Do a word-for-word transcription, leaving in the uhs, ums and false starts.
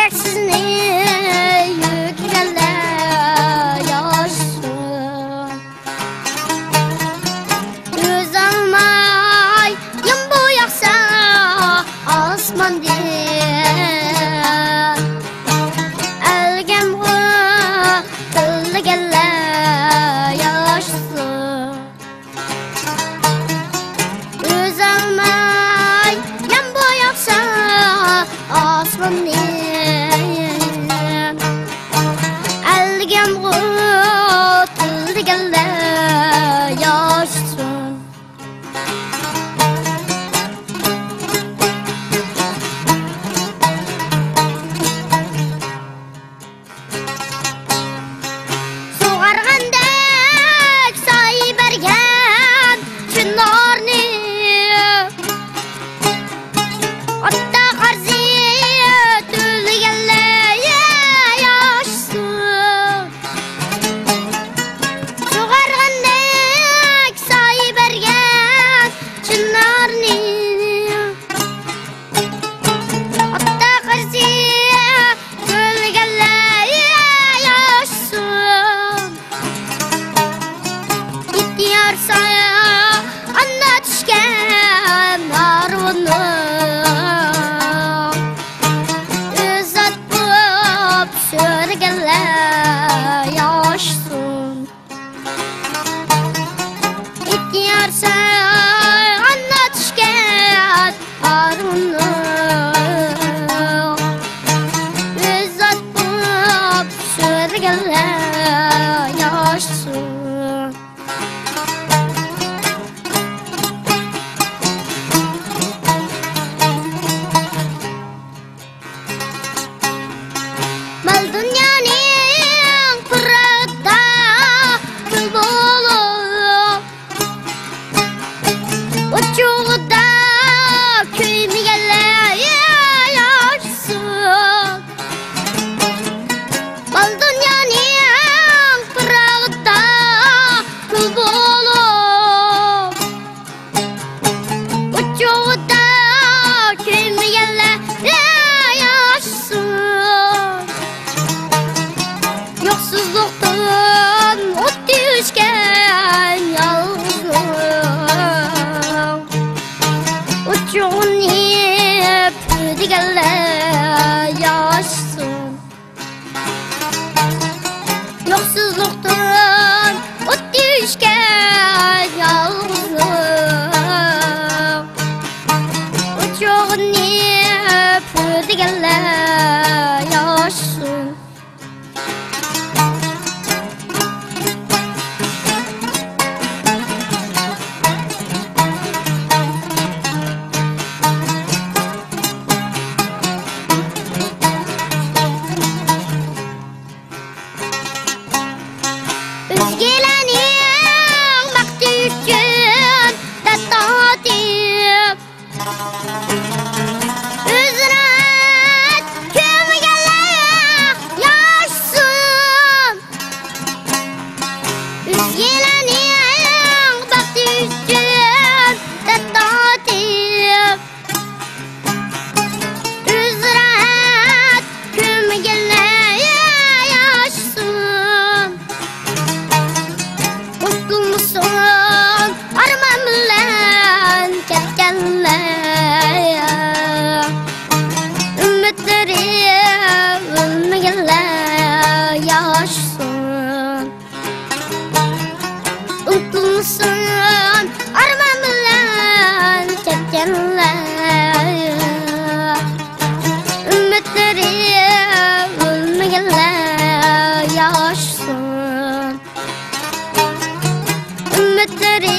سىزنى يۈرگەنلەر ياشىسۇن. ئۆزەلمەي يامغۇر ياغسا ئاسماندىن، ئەلگەمغۇ تىللىگەنلەر ياشىسۇن. ئۆزەلمەي يامغۇر ياغسا ئاسماندىن، ئەلگەمغۇ تىللىگەنلەر ياشىسۇن. سۇغارغاندەك سايە بەرگەن چىنارنى، ئاتتا قەرزى تۆلىگەنلەر ياشىسۇن. سۇغارغاندەك سايە بەرگەن چىنارنى، ئاتتا قەرزى تۆلىگەنلەر ياشىسۇن. ئېھتىيار سايە ئانا چۈشكەن ھارۋىنىڭ، ئۆز ئات بولۇپ سۈرگەنلەر ياشىسۇن. ئېھتىيار سايە ئانا چۈشكەن ھارۋىنىڭ، ئۆز ئات بولۇپ سۈرگەنلەر ياشىسۇن. مال دۇنيانىڭ پىراقىدا كۈل بولۇپ، ئوچۇقىدا كۆيمىگەنلەر ياشىسۇن. مال دۇنيانىڭ پىراقىدا كۈل بولۇپ، ئوچۇقىدا كۆيمىگەنلەر ياشىسۇن. يوقسۇزلۇقتىن ئوت ئۆچكەن يالغۇزنىڭ، ئوچۇغىنى پۈتۈگەنلەر ياشىسۇن. يوقسۇزلۇقتىن ئوت ئۆچكەن يالغۇزنىڭ، ئوچۇغىنى پۈتۈگەنلەر ياشىسۇن. ئۆزگىلەرنىڭ بەختى ئۈچۈن دەرد تارتىپ، ئۆزىنى كۆرمىگەنلەر ياشىسۇن. ئۆزگىلەرنىڭ بەختى ئۈچۈن دەرد تارتىپ، ئۆزىنى كۆرمىگەنلەر ياشىسۇن. ئۇنتۇلمىسۇن ئارمان بىلەن كەتكەنلەر، ئۈمىدلىرى ئۆلمىگەنلەر ياشىسۇن. ئۇنتۇلمىسۇن ئارمان بىلەن كەتكەنلەر، ئۈمىدلىرى ئۆلمىگەنلەر ياشىسۇن. ئۈمىدلىرى